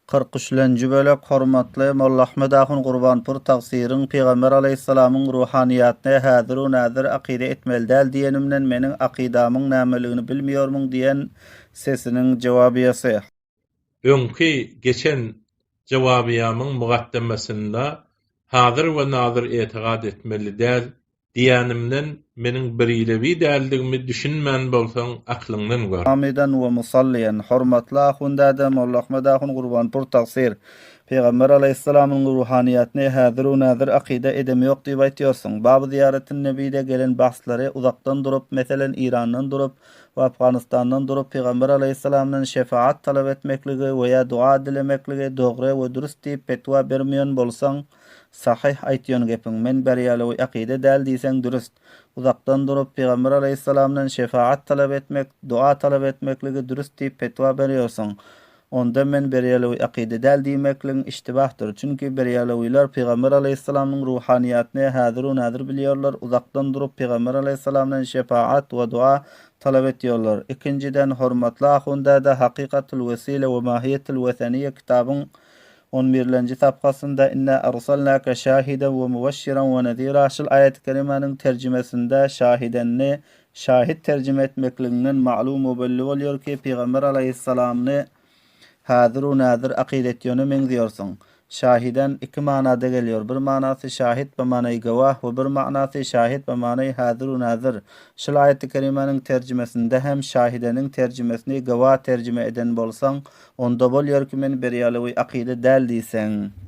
43-lenji bölek Hormatly Mollaahmet ahun Gurbanpur tagsyryň Pygamber aleýhissalamyň ruhanyýatyny häzir-u näzir akyda etmeli däl diýenimden meniň akydamyň nämeligini bilmiýormyň diýen sesiniň jowabyýasy. Öňki geçen jowabyýamyň mugatdemesinde hazyr we nazyr etigat etmeli däl Diýenimden meniň birilewi däldigimi düşünmän bolsaň aklyňdan gör. Hamidan we musalliýan. Hormatly ahun däde Mollaahmet ahun Gurbanpur tagsyr. Pygamber aleýhissalamyň ruhanyýatyny häzir-u näzir akyda edemýok diýip aýtýorsyň. Baby zyýaratyn nebide gelen bahslary uzakdan durup, meselen Irandan durup we Afganistandan durup Pygamber aleýhissalamdan şefaat talap etmekligi we ýa dua dilemekligi dogry we dürs diýip petwa bermeýän bolsaň, Sahyh aýtýan gepiň, men berýälewi akyda däl diýseň dürüst. Uzakdan durup Pygamber aleýhissalamdan şefaat talap etmek, dua talap etmekligi dürüst diýip fetwa berýorsyň. Onda men berýälewi akyda däl diýmekligiň iştibahdyr. Çünki berýälewiler Pygamber aleýhissalamyň ruhanyýatyny häzir-u-näzir bilýorlar, uzakdan durup Pygamber aleýhissalamdan şefaat we dua talap etýorlar. Ikinjiden, hormatly ahun däde Hakykatul wesile we mahiýetul weseniýe kitabyň On birlenji sapgasynda Inna arsalnaka şahiden we mubeşşiran we nezira şul aýaty kerimäniň terjimesinde şahidenni şahit terjime etmekliginden malum we belli bolýar ki, Pygamber alaýhyssalamny häzir u näzir akyda etýöne meňzeýorsyň. Şahiden iki manada gelýor. Bir manasy şahit be manaýy gawah we bir manasy şahit be manaýy häzir u näzir. Şul aýaty kerimäniň terjimesinde hem şahideniň terjimesini gawah terjime eden bolsaň, Onda bolýar ki men berýalewi akyda däl diýseň.